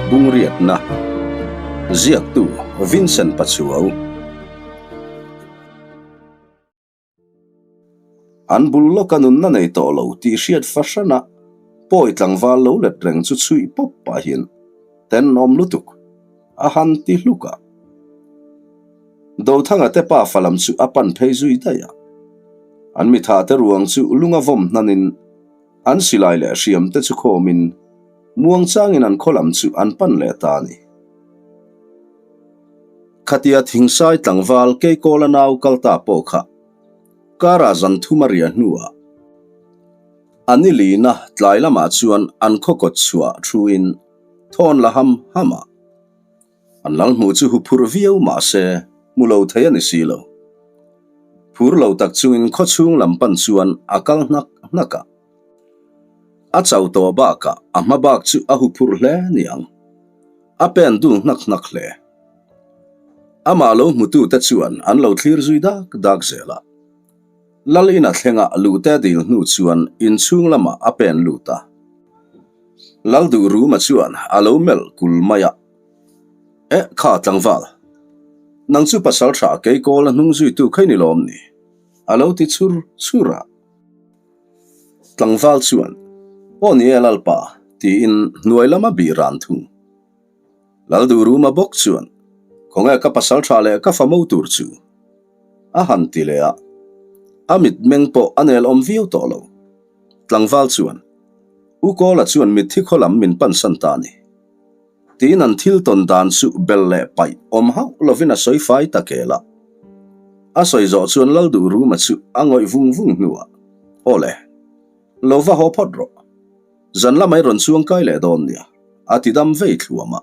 Bungriatna Ziaktu Vincent Pachuau An bul lawka nunna nei tawh lo tih hriat fahrana pawi tlangval lo let reng chu chhuih pawp pahin tenawm lutuk a han ti hluk a. Dothanga te pa falam chu a pan phei zui daih a. An mitha te ruang chu lunga vawm hnanin an silai leh hriam te chu khawmin muang changin an khaw lam chu an pan leh ta a ni. Khatia thingsai tlangval Keikawla nau kal ta pawh kha kara zan thum a riah hnuah a ni lina tlai lamah chuan an khaw kawt chhuah thuin thawn la ham ham a. An lal hmuh chu hu phur viau mah se hmu lo thei a ni si lo. Phur lo tak chungin khaw chhung lam pan chuan a kal hnak hnak a. A chau tawh bakah a hma bak chu a hu phur hle ni ang. A pen dul hnak hnak hle. Amah lo hmutute chuan an lo thlir zui dak dak zel a. Lal ina thlenga lute dil hnu chuan inchhung lamah a pen lut a. Lalduhruma chuan a lo melh kul mai a, Eh, kha tlangval, nang chu pasal tha kei kawl a hnung zuitu kha i ni lawm ni? a lo ti chhur chhur a. Tlangval chuan, Aw ni e Lalpa, tiin hnuai lama bih ran thung. Lalduhruma bawk chuan, Khawnge ka pasal tha leh ka famo tur chu? a han ti leh a, a mitmeng pawh a nel awm viau tawh lo. Tlangval chuan, U Kawla chuan mitthi khaw lam min pansan ta a ni. Tiin an thil tawn dan chu bel leh paih awm hauh lovin a sawi fai ta kel a. A sawi zawh chuan Lalduhruma chu a ngawih vung vung hnuah, Aw le, lo va haw phawt rawh. Zan lamah i rawn chuang kai leh dawn nia, a ti dam vei thluam a.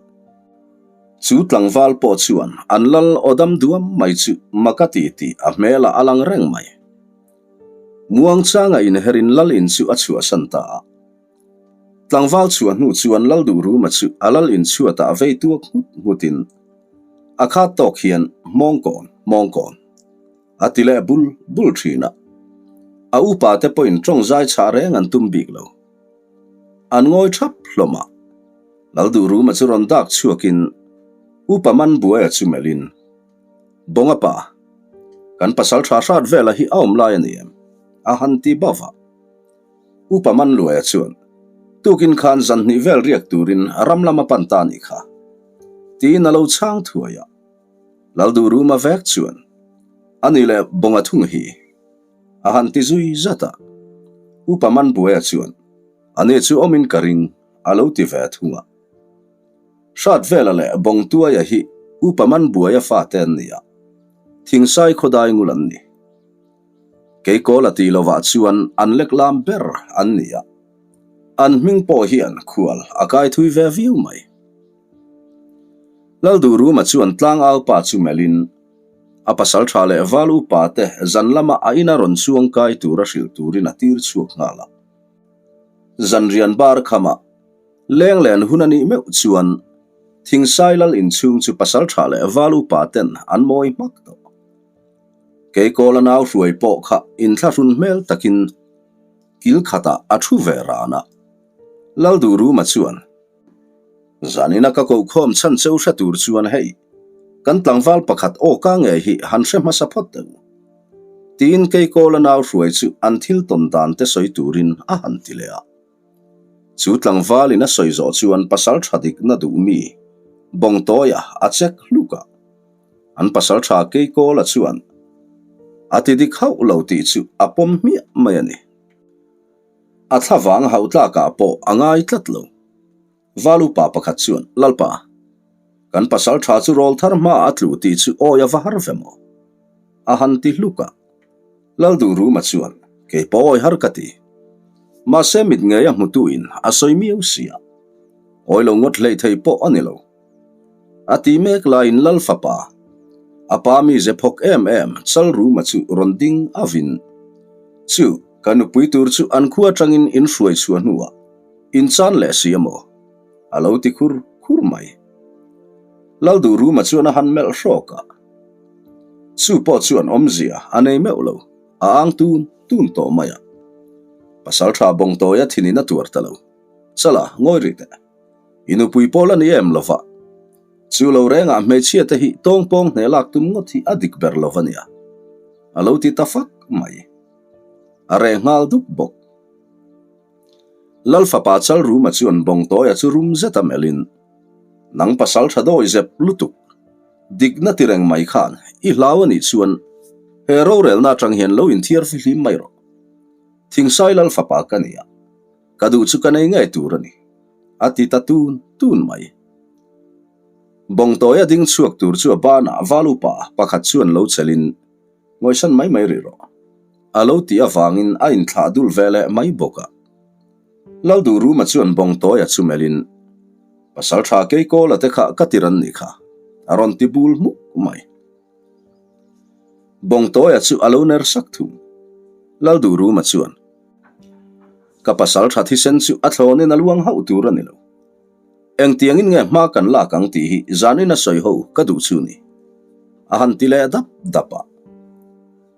Chu tlangval pawh chuan an lal aw dam duam mai chu mak a ti tih a hmelah a lang reng mai. Muangchanga inherin lal in chu a chhuahsan ta a. Tlangval chhuah hnu chuan lal duhruma chu a lal in chhuatah vei tuak nghut nghutin a khat tawk hian Hmawngkawn, Hmawngkawn a ti leh bul bul thin a. A upa te pawhin tawng zai chhah reng an tum bik lo. An ngawi thap hlawm a. Lal duhruma chu rawn dak chhuakin upa man buaia chu melhin Bawnga pa, kan pasal tha hrat vela hi a awm lai a ni em? a han ti bauh a. Upa Manluaia chuan, Tukin khan zan hnih vel riak turin ram lam a pan ta a nih kha, tiin a lo chhang thuai a. Lalduhruma vek chuan, A ni leh Bawnga thung hi, a han ti zui zat a. Upa Manbuaia chuan, A ni chu awmin ka ring, a lo ti ve thung a. Hratvela leh Bawngtuaia hi Upa Manbuaia fate an ni a, Thingsai khawdai ngul an ni. Keikawl a tih lovah chuan an lek lam ber an ni a, an hming pawh hian khual a kai thui ve viau mai. Lalduhruma chuan tlangaupa chu melhin a pasal tha leh val upa te zan lama a ina rawn chuang kai tura hrilh turin a tir chhuak nghal a. Zanrian bar khamah Leng len hun a nih meuh chuan Thingsai lal inchhung chu pasal tha leh val upa ten an mawi hmak tawh. Keikawla nau hruai pawh kha inthlahrun hmel takin kil khatah a thu ve ran a. Lalduhruma chuan, Zanina ka kohkhawm chhan cheu hre tur chuan hei, kan tlangval pakhat aw ka nge hi han hre hmasa phawt deuh. Tiin Keikawla nau hruai chu an thil tawn dan te sawi turin a han ti leh a. Chu tlangvalin a sawi zawh chuan pasal tha dikna duh mi Bawngtawia a check hluk a. An pasal tha Keikawla chuan a ti dik hauh lo tih chu a pawm hmiah mai a ni. A thlavang hauh tlakah pawh a ngai tlat lo. Valupa pakhat chuan, Lalpa, kan pasal tha chu rawl thar hmaah a tlu tih chu awi a va har ve maw? A han ti hluk a. Lalduhruma chuan, Kei pawh awi har ka ti. Mahse mit ngei a hmutuin a sawi miau si a. Awi lo ngawt hleih thei pawh a ni lo. A ti mek laiin Lal fapa, a pa mize phawk em em Chalruma chu rawn ding avin, Chu, ka nupui tur chu an khua atangin in hruai chhuah hnuah in chan leh si a maw? A lo ti khur khur mai. Lalduhruma chuan a han melh hrawk a. Chu pawh chuan awmzia a nei meuh lo, a ang tun tun tawh mai a. Pasal tha Bawngtawia thinin a tuar ta lo. Chala, ngawi rih teh. I nupui pawl a ni em lova. Chu lo rengah hmeichhia te hi tawngpawng hneh lak tum ngawt hi a dik ber lo a nia. A lo ti ta fak mai. A reh nghal dup bawk. Lal fapa Chalruma chuan Bawngtawia chu rum zet a melhin, Nang pasal tha dawi zep lutuk, dikna ti reng mai khan i hlau a nih chuan he rorelna atang hian lo inthiar fihlim mai rawh. Thingsai Lal fapa ka nia, ka duh chu ka nei ngei tur a ni, a ti ta tun tun mai. Bawngtawia ding chhuak tur chu a banah val upa pakhat chuan lo chelhin, Ngawisan mai mai rih rawh. A lo tih avangin a inthlah dul ve leh mai bawk a. Lalduhruma chuan Bawngtawia chu melhin, Pasal tha Keikawla te kha ka tir an nih kha, a rawn ti bul hmuk mai. Bawngtawia chu a lo ner sak thung. Lalduhruma chuan, Ka pasal tha thisen chu a thlawnin a luang hauh tur a ni lo. Engtiangin nge hma kan lak ang tih hi zanin a sawi ho ka duh chu ni. A han ti leh dap dap a.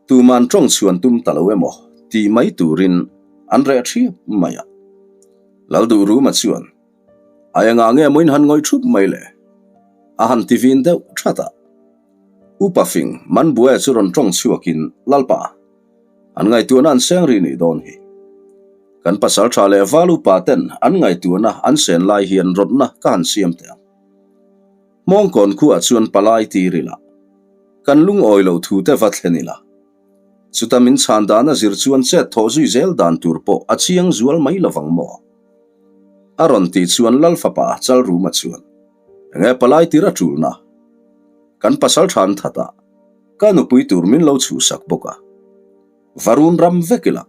Tuman tawng chhuan tum ta lo emaw tih mai turin an reh thiap mai a. Lalduhruma chuan, A engah nge maw in han ngawih thup mai le? A han ti vin deuh that a. Upa fing Manbuaia chu rawn tawng chhuakin, Lalpa, an ngaihtuahna an seng ri nih dawn hi. Kan pasal tha leh val upa ten an ngaihtuahna an sen lai hian rawtna ka han siam teh ang. Hmawngkawn khuah chuan palai tir ila, kan lungawi lo thu te va thlen ila. Chuta min chhan dan a zir chuan chet thawh zui zel dan tur pawh a chiang zual mai lovang maw? A rawn tih chuan Lal fapa Chalruma chuan, Enge palai tir a tulna? Kan pasal than that a, ka nupui tur min lo chhuhsak bawk a. Varun ram vek ila,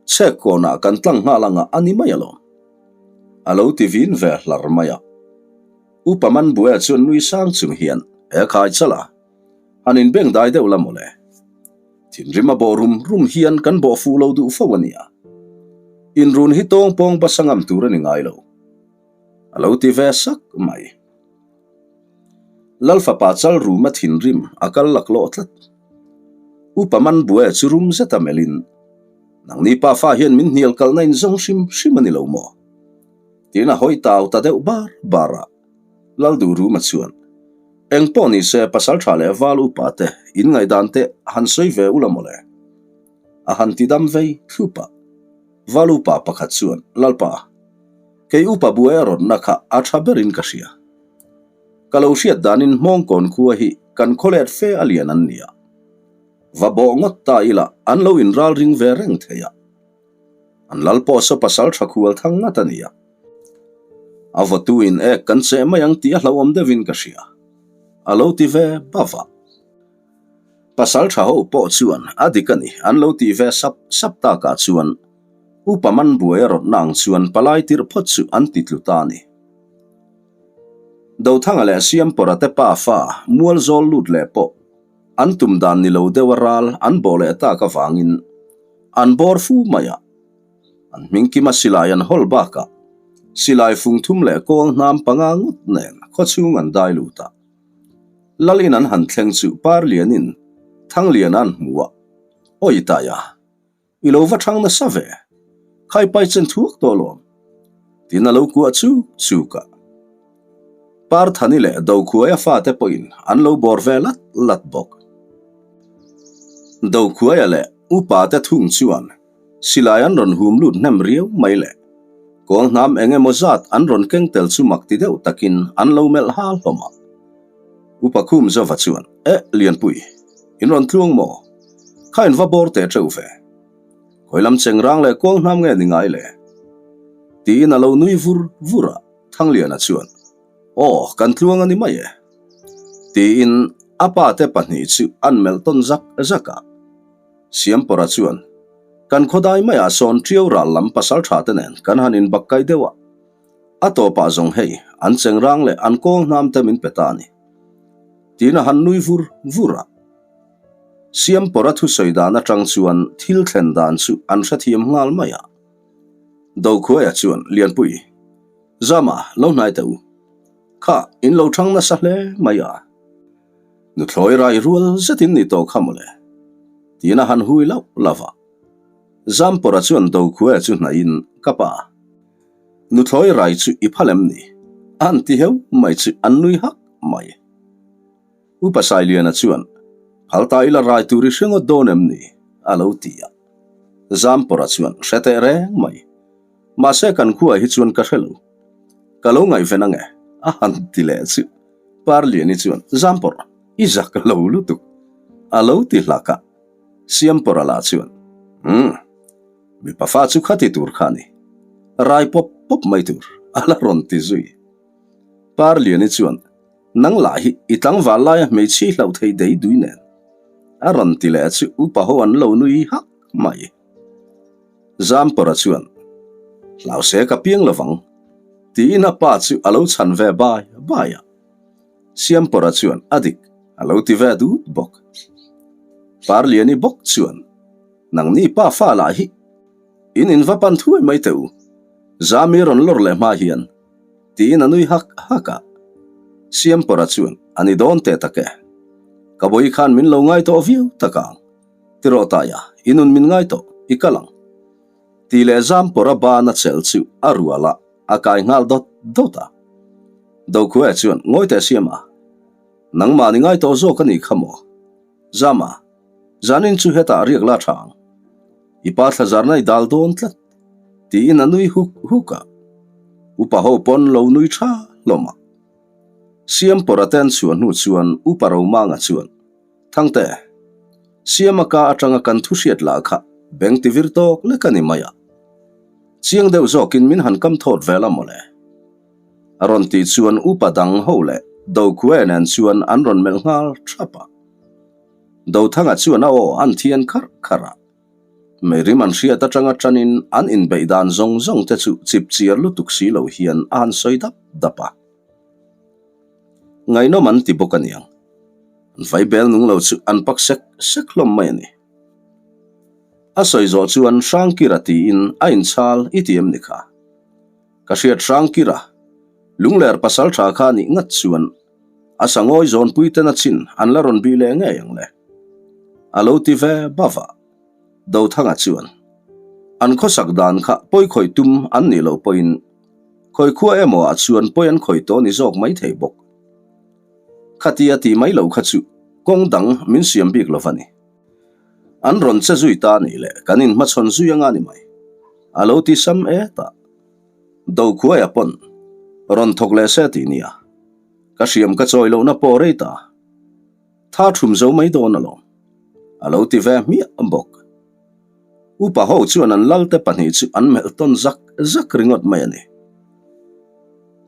chhek kawnah kan tlang nghal anga a ni mai alawm. A lo ti vin ve hlar mai a. Upa Manbuaia chuan nui sang chung hian, He khai chal a, han inbeng dai deuh la mawle. Thinrim a bawh rum rum hian kan bawh fuh lo duh fo a nia. Inrun hi tawng pawng basa ngam tur a ni ngai lo. A lo ti ve sak mai. Lal fapa chal ruma thinrim a kal laklawh tlat. Upa Manbuaia chu rum zeta melhin, Nangni pafa hian min hnial kalna in zawng hrim hrim a ni lo maw? Tiin a hawi tau ta deuh bar bar a. Lalduhruma chuan, Eng pawh ni se pasal tha leh val upa te in ngaihdan te han sawi ve ula mawle. A han ti dam vei thlup a. Val upa pakhat chuan, Lalpa, kei upa buai a rawnna kha a tha berin ka hria. Ka lo hriat danin Hmawngkawn khua hi kan khawlet fe a lian an nia. Va bawh ngawt ta ila an lo inral ring ve reng thei a. An lal pawh saw pasal tha khual thang ngat a nia. A vawtu in ek kan cheh mai ang tih a hlauhawm deuhin ka hria. A lo ti ve bava. Pasal tha ho pawh chuan a dik a ni an lo tih ve sap sap takah chuan Upa Manbuaia rawtna ang chuan palai tirh phawt chu an ti tlu ta a ni. Dothanga leh Siampawra te pa fa mual zawl lut leh pawh an tum dan ni lo deuha ral an bawh leh tak avangin an bawr fu mai a. An hming kima silai an hawl bakah silai fung thum leh kawl hnam panga ngawt nen khawchhung an dai lut a. Lalin an han thleng chu Parlianin Thangliana an hmu a, Awi Taia, i lo va thang nasa ve, khaipai chen thuak tawh alawm, tiin a lo kuah chuk chuk a. Parthani leh Dokhuaia fate pawhin an lo bawr ve lat lat bawk. Dokhuaia leh upate thung chuan Silai an rawn hum lut hnem riau mai le. Kawl hnam eng emaw zat an rawn keng tel chu mak ti deuh takin an lo melh ha hlawm a. Upa Khum Zova chuan, Eh, Lianpui, in rawn tluang maw? Kha in va bawr teh teuh ve. Khawi lam cheng rang leh kawl hnam nge ni ngai le? Tiin a lo nui vur vur a, Thangliana chuan, Aw, kan tluang a ni mai e. Tiin a pate pahnih chu an melh tawn zak zak a. Siampawra chuan, Kan khawdai maiah sawn Ṭiau ral lam pasal ṭha te nen kan han inbak kai deuh a. A tawpah zawng hei, an chengrang leh an kawl hnam te min pe ta a ni. Tiin a han nui vur vur a. Siampawra thusawi dan aṭang chuan thil thlen dan chu an hrethiam nghal mai a. Dokhuaia chuan, Lianpui, Zama, lo hnai teh u. Kha, in lo ṭhang nasa hle mai a. Nuthlawi rai rual zetin ni tawh kha mawle. Tiin a han hui lauh lauh a. Zampawra chuan Dokhuaia chu hnaihin, Ka pa, nuthlawi rai chu i phal em ni? An ti heu mai chu an nui hak mai. Upa Sailiana chuan, Phal ta ila rai tur i hre ngawt dawn em ni? a lo ti a. Zampawra chuan, Hre teh reng mai. Mahse kan khuaah hi chuan ka hre lo. Ka lo ngaihven ange, a han ti leh chu. Parliani chuan, Zampawr, i zak lo lutuk, a lo ti hlak a. Siampawra lah chuan, Umm, mipa fa chu khati tur kha a ni. Rai pawp pawp mai tur, a la rawn ti zui. Parliani chuan, Nang lah hi i tlangval laia hmeichhi hlauh thei dei dui nen. A rawn ti leh chu upa ho an lo nui hak mai. Zampawra chuan, Hlau se ka piang lovang, tiin a pa chu a lo chhan ve bai bai a. Siampawra chuan a dik a lo ti ve dut bawk. Parliani bawk chuan, Nangni pa fa lah hi in in va pan thuai mai teh u, Zami rawn lawr leh hma hian, Tiin a nui hak hak a. Siampawra chuan, A ni dawn teh tak e. Ka bawi khan min lo ngai tawh viau tak ang. Ti rawh Taia, i nun min ngai tawh, i kal ang. Ti leh Zampawra bana chel chu a rual a, a kai nghal dawt dawt a. Dokhuaia chuan, Ngawi teh Siama, nangmah ni ngai tawh zawk a nih kha maw? Zama, zanin chu hetah riak la tha ang. I pa thlazarna i dal dawn tlat. Tiin a nui huk huk a. Upa ho pawn lo nui tha hlawm a. Siampawra te an chhuah hnu chuan Upa Romanga chuan, Thangte, Siama ka atanga kan thu hriat lah kha beng ti vir tawk lek a ni mai a. Chiang deuh zawkin min han kam thawt vel a mawle. A rawn tih chuan Upa dang ho leh Dokue nen chuan an rawn melh nghal thap a. Dothanga chuan a aw an thian kharh kharh a. Meirim an hriat atanga tanin an inbeih dan zawng zawng te chu chip chiar lutuk si lo hian a han sawi dap dap a. Ngaihnawm an ti bawk aniang. An vaibel nung lo chu an pak sek sek hlawm mai a ni. A sawi zawh chuan Hrangkira tiin a inchhal i ti em ni kha? Ka hriat Hrangkira, Lungler pasal tha kha nih ngat chuan a sangawi zawnpui ten a chin an la rawn bih leh ngei ang le. A lo ti ve bava. Dothanga chuan an khawsak dan kha pawi khawih tum an nih loh pawhin khawi khua emaw ah chuan pawi an khawih tawh ni zawk mai thei bawk. Khatia tih mai loh kha chu kawng dang min siam bik lo va ni. An rawn che zui ta nih leh kan inhmachhawn zui anga ni mai. A lo ti sam et a. Dokhuaia pawn rawn thawk leh se tih nia. Ka hriam ka chawi lohna pawh rei ta. Tha thum zo mai dawn alawm. A lo ti ve hmiah bawk. Upa ho chuan an lalte pahnih chu an melh tawn zak zak ringawt mai a ni.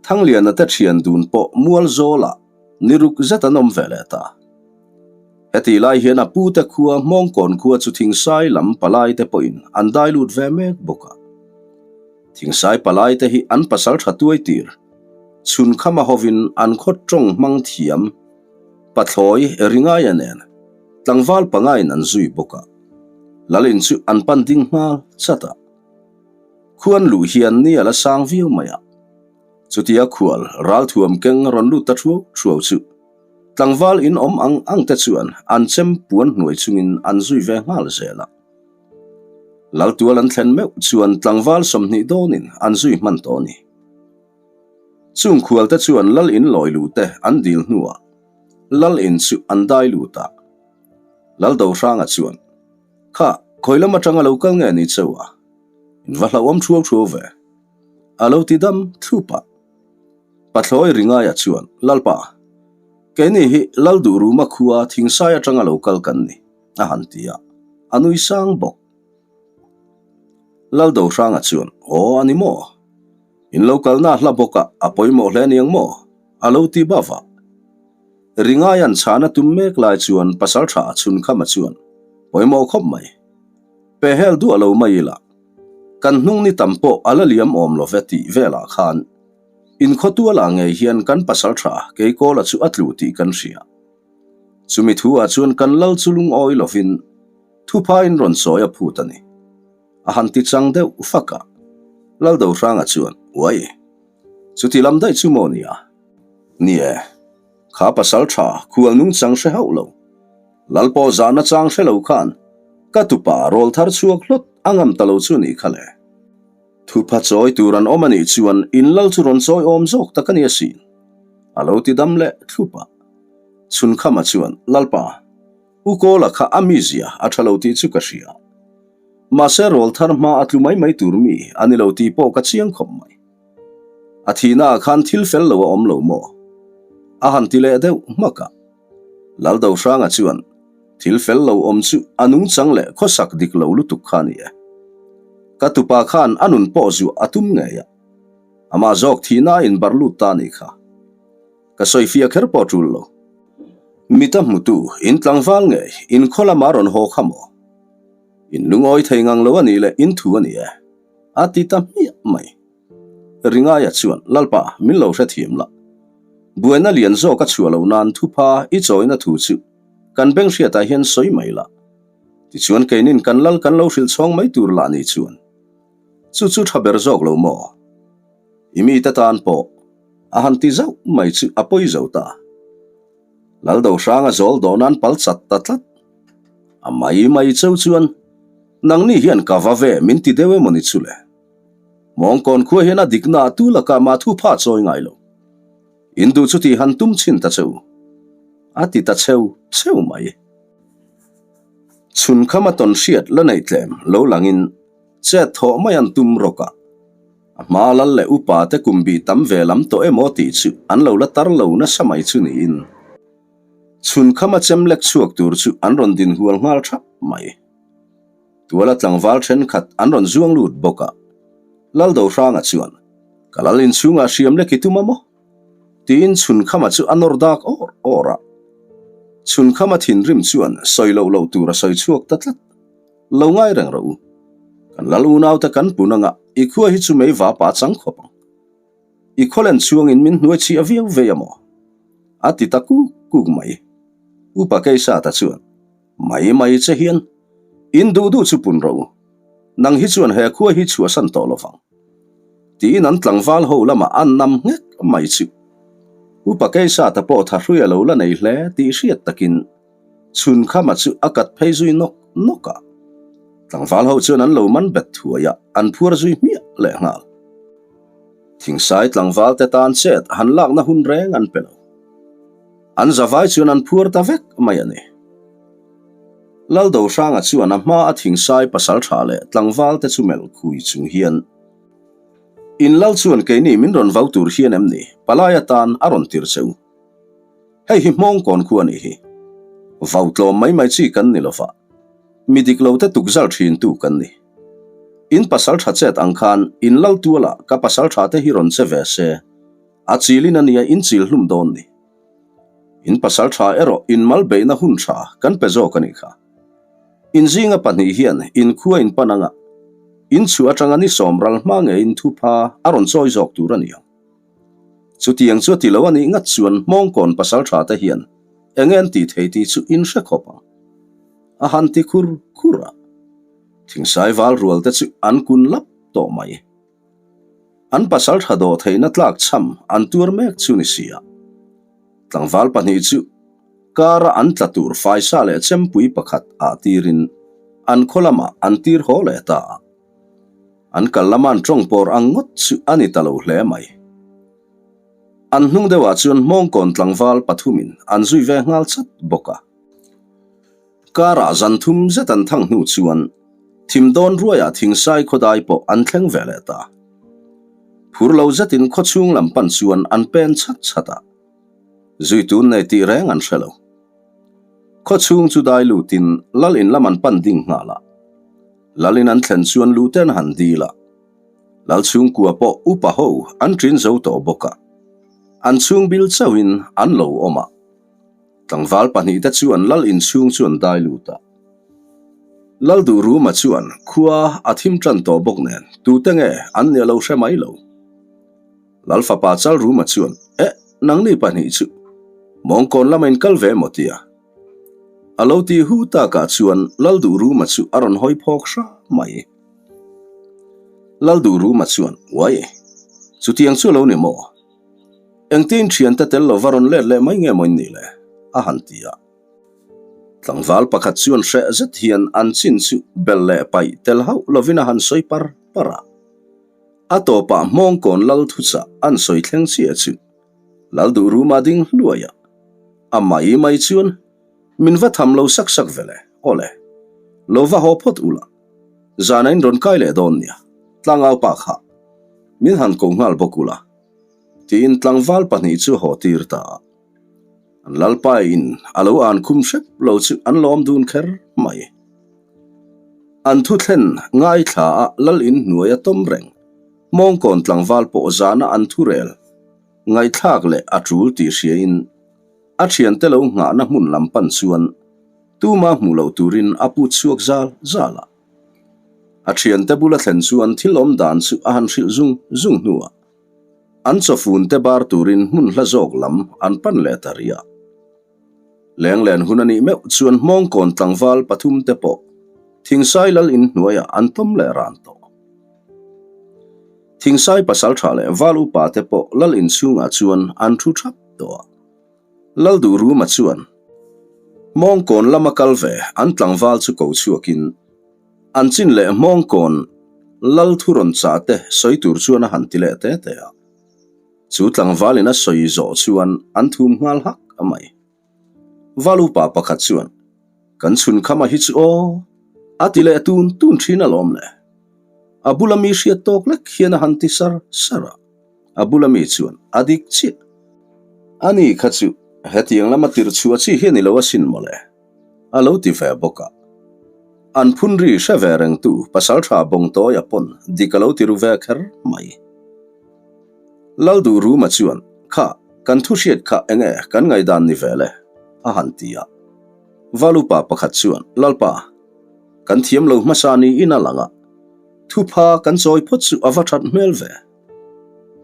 Thangliana te thian dun pawh mual zawlah ni ruk zet an awm ve leh ta. Hetih lai hian a pute khua Hmawngkawn khua chu Thingsai lam palai te pawhin an dai lut ve mek bawk a. Thingsai palai te hi an pasal tha tuai tir chhun khama hovin an khaw tawng hmang thiam pathlawi Ringaia nen tlangval pangain an zui bawk a. Lalin chu an pan ding nghal chat a. Khuan luh hian ni a la sang viau mai a. Chutia khual ralthuam keng rawn lut ta thuau thuau chu Tlangval in awm ang ang te chuan an chem puan hnuai chungin an zui ve nghal zel a. Laltual an thlen meuh chuan tlangval 20 dawnin an zui hman tawh a ni. Chung khual te chuan lal in lawi luh te an dil hnuah lal in chu an dai lut a. Lal Dohranga chuan, Kha, khawi lam atanga lo kal nge ni cheu a? In va hlauhawm thuau thuau ve. A lo ti dam thlup a. Pathlawi Ringaia chuan, Lalpa, keini hi Lalduhruma khua Thingsai atanga lo kal kan ni, a han ti a, a nui sang bawk. Laldohranga chuan, Aw, a ni maw? In lo kalna hla bawk a, a pawimawh hle niang maw? a lo ti bava. Ringaia'n chhan a tum mek lai chuan Pasaltha Chhunkhama chuan, Pawimawh khawp mai. Pehhel duah lo mai ila. Kan hnung ni tam pawh a la liam awm lo ve tih velah khan inkhawtualah ngei hian kan pasal tha Keikawla chu a tlu tih kan hria. Chumi thu ah chuan kan lal chu lungawi lovin thuphain rawn sawi a phut a ni. A han ti chang deuh fak a. Laldohranga chuan, Uai! Chuti lam daih chu maw nia? Ni e, kha pasal tha khual nungchang hre hauh lo. Lal pawh zahna chang hre lo khan ka tupa rawl thar chhuak hlawt a ngam ta lo chu nih kha le. Thupha chawi tur an awm a nih chuan in lal chu rawn chawi awm zawk tak a ni asin, a lo ti dam leh thlup a. Chhunkhama chuan, Lalpa, U Kawla kha a mizia a tha lo tih chu ka hria. Mahse rawl thar hma a tlu mai mai tur mi a ni lo tih pawh ka chiang khawp mai. A thihna ah khan thil fel lo a awm lo maw? A han ti leh deuh hmak a. Laldohranga chuan thil fel lo awm chu a nungchang leh khawsak dik lo lutuk kha a ni e. Ka tupa khan a nun pawh zuah a tum ngei a. Amah zawk thihna a inbarh lut ta a nih kha. Ka sawifiah kher pawh tul lo. Mita hmutu in tlangval ngei in khaw lama rawn haw kha maw? In lungawi thei ngang lo a nih leh in thu a ni e. A ti ta hmiah mai. Ringaia chuan, Lalpa, min lo hrethiam la. Buaina lian zawk a chhuah loh nan thupha i chawina thu chu kan beng hriatah hian sawi mai la. Tichuan keinin kan lal kan lo hrilh chhawng mai tur lah ni chuan chu chu tha ber zawk lo maw? I mite tan pawh a han ti zauh mai chu a pawi zo ta. Laldohranga zawl dawn an pal chat ta tlat. A mai mai cheu chuan nangni hian ka va ve min ti deuh emaw ni chu le? Mawngkawn khua hian a dikna a tu lakah mah thu pha chawi ngai lo. In duh chu tih han tum chhin ta cheu. A ti ta cheu cheu mai. Chhun khama tawn hriat la neih tlem lo langin chet thawh mai an tum rawk a. A hma lal leh upa te kum bih tam ve lam tawh emaw tih chu an lo la tar lo nasa mai chu niin. Chhun khama chem lek chhuak tur chu an rawn din hual nghal thap mai. Tuala tlangval thenkhat an rawn zuang lut bawk a. Laldohranga chuan, Ka lal inchhungah hriam lek i tum a maw? tiin Chhunkhama chu a nawr dak awr awr a. Chhunkhama thinrim chuan sawi loh loh tur a sawi chhuak ta tlat. Lo ngai reng rawh u. Kan lal unaute kan pun anga i khua hi chu mei vapa chang khawp ang. I khawlen chhuangin min hnuai chhiah viau vei a maw? A ti ta kuk kuk mai. Upa Keisata chuan, Mai mai che hian in duh duh chu pun rawh u, nang hi chuan he khua hi chhuahsan tawh lo vang. Tiin an tlangval ho lamah an nam nghek mai chu. Upa Keisata pawh thahrui a lo la nei hle tih hriat takin Chhunkhama chu a kat phei zui nawk nawk a. Tlangval ho chuan an lo man bet thuai a, an phuar zui hmiah leh nghal. Thingsai tlangval te tan chet han lakna hun reng an pe lo. An zavai chuan an phuar ta vek mai a ni. Laldohranga chuan a hma a thingsai pasal tha leh tlangval te chu melh khui chung hian, In lal chuan keini min rawn vau tur hian em ni? Palai atan a rawn tir che u. Hei hi hmawngkawn khu a nih hi. Vau tlawm mai mai chi kan ni lova, mi dik lo te tukzal thin tu kan ni. In pasal tha chet ang khan in lal tualah ka pasal tha te hi rawn che ve se, A chilin a nia in chil hlum dawn ni. In pasal tha erawh in mal beihna hun tha kan pe zawk a nih kha. In zinga pahnih hian in khua in pan anga in chhuah atanga ni sawmral hma nge in thupha a rawn chawi zawk tur a ni ang. Chutiang chu a ti lo a nih ngat chuan hmawngkawn pasal tha te hian enge an tih thei tih chu in hre khawp ang. A han ti khur khur a. Thingsai val rual te chu an kun lap tawh mai. An pasal tha dawh theihna tlak chham an tuar mek chu ni si a. Tlangval pahnih chu kara an tla tur faisa leh chempui pakhat ah tirin an khaw lamah an tir haw leh ta a. An kal lama an tawng pawr ang ngawt chu a ni ta lo hle mai. An hnung deuhah chuan hmawngkawn tlangval pathumin an zui ve nghal chat bawk a. Karah zan thum zet an thang hnu chuan thim dawn ruaiah thingsai khawdai pawh an thleng ve leh ta. Phur lo zetin khawchhung lam pan chuan an pen chhat chhat a, zui tun nei tih reng an hre lo. Khawchhung chu dai lutin lal in lam an pan ding nghal a, lal in an thlen chuan luten han dil a, lal chhungkua pawh upa ho an ṭin zo tawh bawk a, an chhung bil chauhin an lo awm a. Tlangval pahnihte chuan lal inchhung chu an dai lut a. Lal Duhruma chuan khua a thim tan tawh bawk nen tute nge an nih a lo hre mai lo. Lal fapa Chalruma chuan, Eh, nangni pahnih chu mawngkawn lama in kal ve maw tia? A lo ti hu takah chuan Lal Duhruma chu a rawn hawi phawk hra mai. Lal Duhruma chuan, Uai, chutiang chu a lo ni maw? Engtin thiante tel lova rawn let leh mai nge maw in nih le? a han ti a. Tlangval pakhat chuan hreh zet hian an chin chu bel leh paih tel hauh lovin a han sawi par par a. A tawpah Hmawngkawn lal thuchah an sawi thleng chiah chu Lalduhruma ding hluai a, a mai mai chuan min va tham lo sak sak ve le, aw le, lo va haw phawt ula, zana in rawn kai leh dawn nia, tlangau pa kha min han ko nghal bawk ula, tiin tlangval pahnih chu haw tir ta a. An lalpa in a lo an khum hrep lo chu an lawm dun kher mai. An thu thlen ngaithla a lal in hnuai a tawm reng. Mawngkawn tlangval pawh zana an thu rel ngaihthlak leh a tul tih hria in a thiante lo nghahna hmun lam pan chuan tuma hmuh loh turin a put chhuak zal zal a. A thiante bula thlen chuan thil awm dan chu a han hrilh zung zung hnuah An chawfun te bar turin hmun hla zawk lam an pan leh ta rih a. Lenglen hun a nih meuh chuan Hmawngkawn tlangval pathum te pawh Thingsai lal in hnuaiah an tawm leh ran tawh. Thingsai pasaltha leh val upa te pawh lal in chhungah chuan an thu thap tawh a. Lal Duhruma chuan Hmawngkawn lama kal ve an tlangval chu ko chhuakin An chin leh Hmawngkawn lal thu rawn chah te sawi tur chuan a han ti leh te te a. Chu tlangvalin a sawi zawh chuan an thum nghal hak a mai. Valupa pakhat chuan, Kan chhun khama hi chu aw, a ti leh tun tun thin alawm le. A bula mi hriat tawk lek hian a han ti sar sar a. A bula mi chuan, A dik chiah. Ani kha chu hetiang lama tirh chhuah chi hi a ni lo asin mawle. A lo ti ve bawk a. An phun ri hre ve rengtu pasaltha Bawngtawia pawn dik a lo ti ru ve kher mai. Lalduhruma chuan, Kha, kan thu hriat kha enge kan ngaihdan ni ve le? a han ti a. Valupa pakhat chuan, Lalpa, kan thiam lo hmasa niin a lang a, thupha kan chawi phawt chu a va that hmel ve.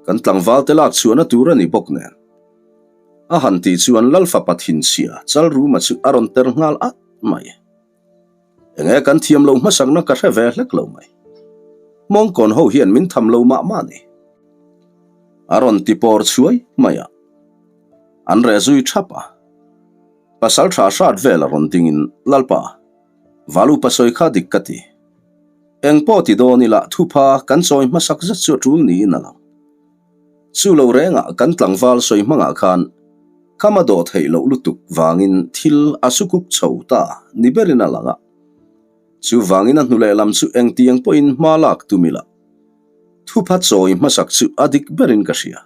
Kan tlangvalte lak chhuahna tur a ni bawk nen. A han tih chuan Lalfapa thinchhia Chalruma chu a rawn ter nghal at mai. Enge kan thiam lo hmasakna ka hre ve hlek lo mai. Mawngkawn ho hian min tham lo mah mah ni. A rawn ti pawr chhuai mai a. An reh zui thap a. Pasal tha hrat vel a rawn dingin Lalpa, Valupa sawi kha dik ka ti. Eng pawh ti dawn ila thupha kan chawi hmasak zet chu a tul niin a lang. Chu lo rengah kan tlangval sawi hmangah khan kham a dawh theih loh lutuk vangin thil a sukuk chho ta ni berin a lang a. Chu vangin a hnu lehlam chu engtiang pawhin hma lak tum ila thupha chawi hmasak chu a dik berin ka hria,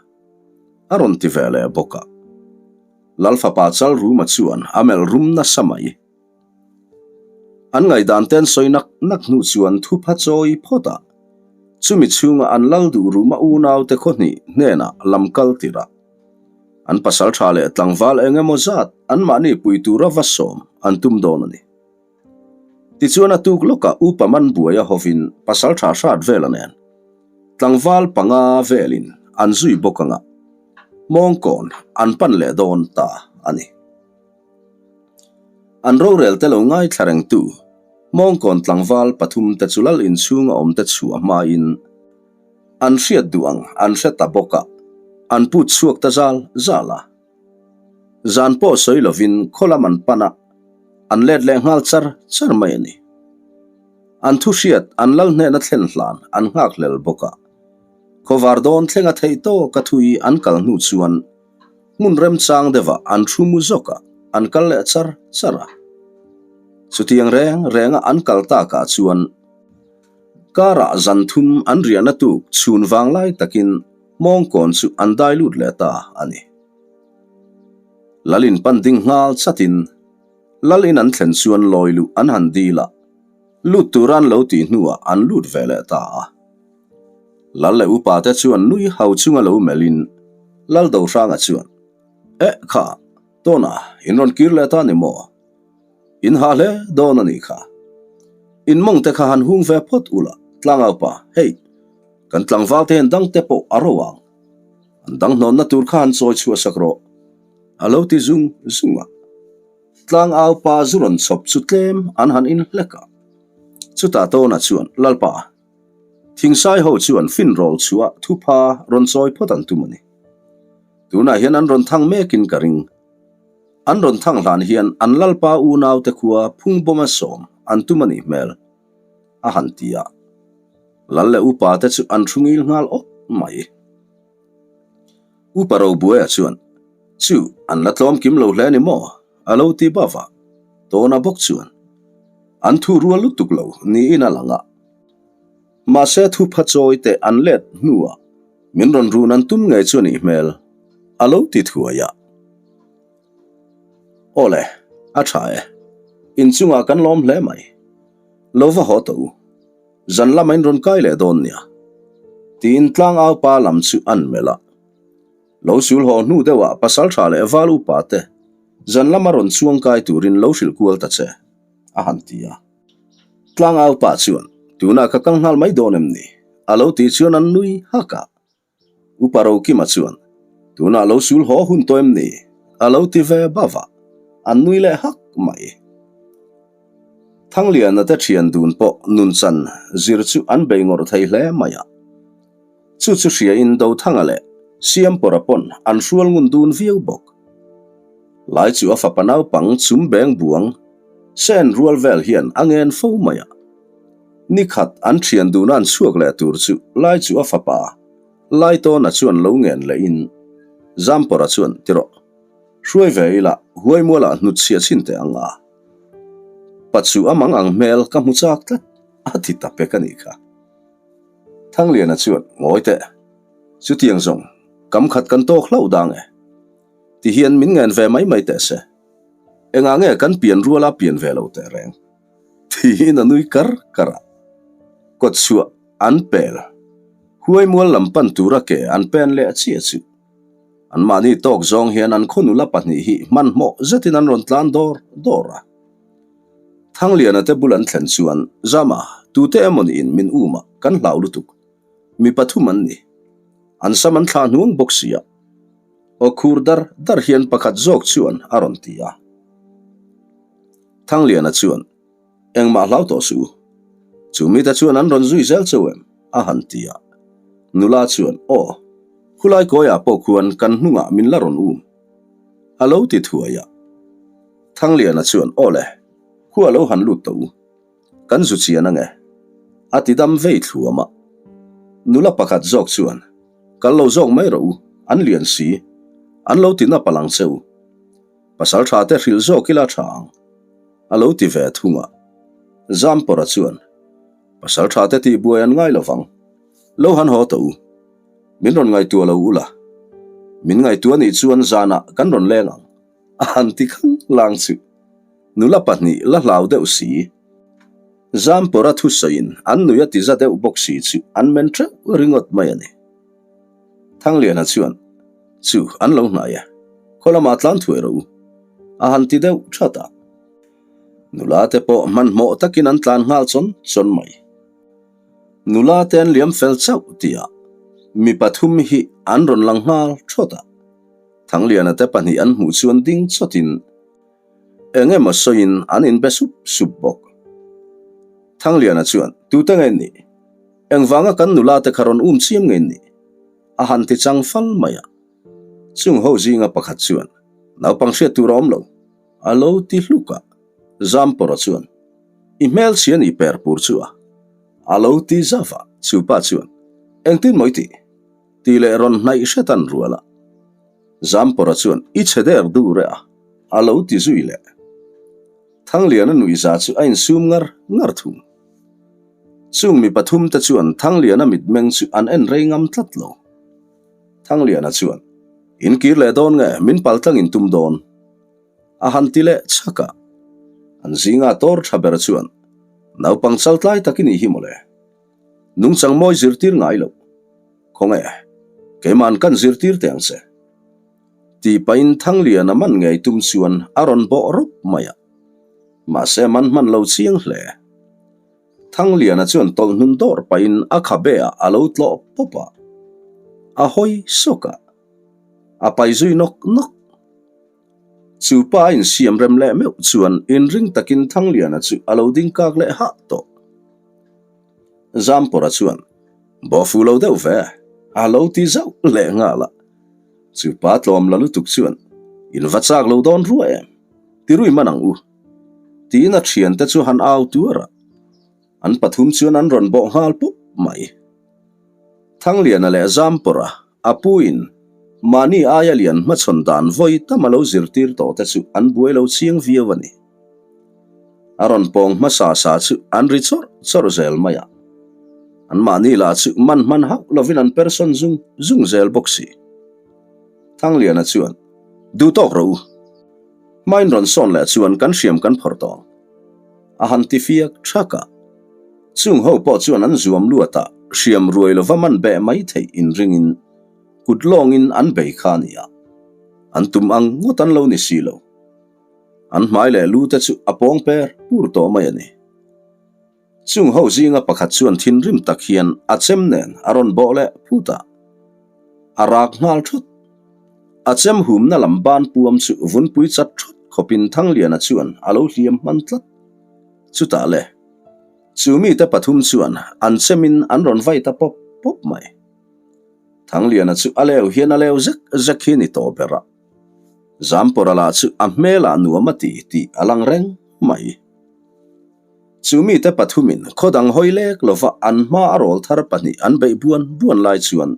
a rawn ti ve leh bawk a. Lalfapa Chalruma chuan a melh rum nasa mai. An ngaihdan te an sawi nak nak hnu chuan thupha chawi phawt a, chumi chhunga an lal duh ruma unaute khaw hnih hnenah lam kal tirh a, an pasal tha leh tlangval eng emaw zat anmahni pui tura va sawm an tum dawn a ni. Tichuan a tuk lawkah upa man buai a hovin pasal tha hrat vela nen tlangval panga velin an zui bawk anga mawngkawn an pan leh dawn ta a ni. An rorel te lo ngaithla rengtu Mawngkawn tlangval pathum te chu lal inchhunga awm te chhuah hmain an hriat duh ang an hre ta bawk a, an put chhuak ta zal zal a. Zan pawh sawi lovin khaw lam an pan a, an let leh nghal char char mai a ni. An thu hriat an lal hnena thlen hlan an nghakhlel bawk a, khawvar dawn thlenga theih tawka thui an kal hnu chuan Hmun remchang deuhah an thu mu zawk a, an kal leh char char a. Chutiang reng renga an kal takah chuan karah zan thum an riahna tuk chhun vang lai takin mawngkawn chu an dai lut leh ta a ni. Lalin pan ding nghal chatin Lalin an thlen chuan lawi luh an han dil a, lut tura an lo tih hnuah an lut ve leh ta a. Lal leh upa te chuan nui hau chunga lo melhin Lal Dohranga chuan, Eh kha, Tawna, in rawn kir leh ta ni maw? In ha hle dawn a nih kha. In mawng te kha han hung ve phawt ula, Tlangaupa, hei, kan tlangval te hian dang te pawh a ro ang. An dang hnawnna tur kha han chawi chhuah sak rawh, a lo ti zung zung a. Tlangaupa zu rawn chhawp chu tlem an han in hlek a. Chutah Tawna chuan, Lalpa, Thingsai ho chuan finrawl chhuah thupha rawn chawi phawt an tum a ni. Tunah hian an rawn thang mekin ka ring. An rawn thang hlan hian an lalpa unaute khua phungbawma sawm an tum a nih hmel, a han ti a. Lal leh upa te chu an thu ngil nghal awp mai. Upa Robuaia chuan, Chu, an la tlawm kim lo hle ni maw? a lo ti bava. Tawna bawk chuan, An thu rual lutuk lo niin a lang a. Mahse thupha chawi te an let hnuah min rawn run an tum ngei chu a nih hmel, a lo ti thuai a. Aw le, a tha e. Inchungah kan lawm hle mai. Lo va haw tawh u. Zan lama in rawn kai leh dawn nia. Tiin tlangau pa lam chu an melh a. Lo sul haw hnu deuhah pasal tha leh val upa te zan lama rawn chuang kai turin lo hrilh kual ta che, a han ti a. Tlangau pa chuan, Tunah ka kal nghal mai dawn em ni? A lo tih chuan an nui hak a. Upa Rokima chuan, Tunah lo sul haw hun tawh em ni? A lo ti ve bauh a, an nui leh hak mai. Thangliana te thian dun pawh nunchan zir chu an bei ngawrh thei hle mai a. Chu chu hriain Dothanga leh Siampawra pawn an hrual ngun dun viau bawk. Lai chu a fapa naupang chum beng buang sen rual vel hian a ngen fo mai a. Ni khat an thian dun an chhuak leh tur chu lai chu a fapa Laitawna chuan lo ngen leh in Zampawra chuan ti rawh, hruai ve ila huaimualah hnut chhia chhin teh ang a. Pa chu a mang ang hmel ka hmu chak tlat a ti ta pek a nih kha. Thangliana chuan ngawi teh, chutiang zawng kam khat kan tawk hlauh dang e. Ti hian min ngen ve mai mai teh se. Engah nge kan pian ruala pian ve lo teh reng? Tiin a nui kar kar a. Kawt chhuah an pel. Huaimual lam pan tura ke an pen leh chiah chu. Anmahni tawk zawng hian an khaw nula pahnih hi hmanhmawh zetin an rawn tlan dawr dawr a. Thangliana te bul an thlen chuan, Zama, tute emaw niin min um a, kan hlau lutuk. Mi pathum an ni. An sam an thlah hnuang bawk si a. Aw khur dar dar hian pakhat zawk chuan a rawn ti a. Thangliana chuan, Engmah hlau tawh suh u. Chu mite chuan an rawn zui zel cheu em? a han ti a. Nula chuan, Aw, khulai kawiah pawh khuan kan hnungah min la rawn um. A lo ti thuai a. Thangliana chuan, Aw le, khu a lo han lut tawh u. Kan zu chian ange. A ti dam vei thluam a. Nula pakhat zawk chuan, Kal lo zawk mai rawh u, an lian si. An lo ti nap alang che u. Pasal tha te hrilh zawk ila tha ang, a lo ti ve thung a. Zampawra chuan, Pasal tha te tih buai an ngai lo vang. Lo han haw tawh u. Min rawn ngaihtuah lo ula. Min ngaihtuah nih chuan zanah kan rawn leng ang, a han ti khang lang chu. Nula pahnih la hlau deuh si. Zampawra thusawiin an nui a ti za deuh bawk si chu an men teuh ringawt mai a ni. Thangliana chuan, Chu, an lo hnai e. Khaw lamah tlan thuai rawh u. A han ti deuh that a. Nula te pawh hmanhmawh takin an tlan nghal chawn chawn mai. Nula te an liam fel chauh tihah mi pathum hi an rawn lang nghal thawt a. Thangliana te pahnih an hmuh chuan ding chawtin eng emaw sawiin an inbe sup sup bawk. Thangliana chuan, Tute nge nih? Engvanga kan nula te kha rawn um chiam ngei ni? A han ti chang fal mai a. Chung ho zinga pakhat chuan, Naupang hriat tur a awm lo. A lo ti hluk a. Zampawra chuan, I hmelchhia ni per pur chu a. A lo ti zauh a. Chupa chuan, Engtin maw i tih? Tih leh rawn hnaih hretan rual a. Zampawra chuan, I chhe der dur e a. A lo ti zui leh. Thangliana nuihza chu a insum ngar ngar thung. Chung mi pathum te chuan Thangliana mitmeng chu an en rei ngam tlat lo. Thangliana chuan, In kir leh dawn nge min pal tlang in tum dawn? A han ti leh chhak a. An zinga tawr tha ber chuan, Naupang chal tlai tak i nih hi mawle. Nungchang mawi zirtir ngai lo. Khawnge, keima'n kan zirtir teh ang che. Tih pahin Thangliana man ngei tum chuan a rawn bawh rawp mai a. Mahse man hman lo chiang hle. Thangliana chuan tawlh hnun dawr pahin a khabe ah a lo tlawh pawp a. A hawi sawk a. A pai zui nawk nawk. Chu pa a insiam rem leh meuh chuan inring takin Thangliana chu a lo ding kak leh hah tawh. Zampawra chuan, Bawh fuh lo deuh ve, a lo ti zauh leh nghal a. Chu pa tlawm la lutuk chuan, In va chak lo dawn rua em? Ti rui man ang u. Tiin a thiante chu han au tuar a. An pathum chuan an rawn bawh nghal pup mai. Thangliana leh Zampawrha a pu in mahni aia lian hmachhawn dan vawi tam a lo zirtir tawh te chu an buai lo chiang viau a ni. A rawn pawng hmasa sa chu an ri chawrh chawrh zel mai a. An mahni lah chu man hman hauh lovin an persawn zung zung zel bawk si. Thangliana chuan, Duh tawk rawh u. Hmain rawn sawn leh chuan kan hriam kan phawrh tawh ang. A han ti fiak thak a. Chung ho pawh chuan an zuam luat a, hriam ruai lova man beh mai theih inringin kut lawngin an bei kha a ni a. An tum ang ngawt an lo ni si lo. An hmai leh lu te chu a pawng per pur tawh mai a ni. Chung ho zinga pakhat chuan thinrim tak hian a chem nen a rawn bawh leh phut a, a rak nghal thut. A chem humna lam ban puam chu vunpui chat thut khawpin Thangliana chuan a lo hliam hman tlat. Chutah le, chu mite pathum chuan an chemin an rawn vai ta pawp pawp mai. Thangliana chu a leu hian a leu zek zek hi ni tawh ber a. Zampawra lah chu a hmelah nuam a ti tih a lang reng mai. Chu mite pathumin khaw dang hawi lek lova an hma a rawl thar pahnih an beih buan buan lai chuan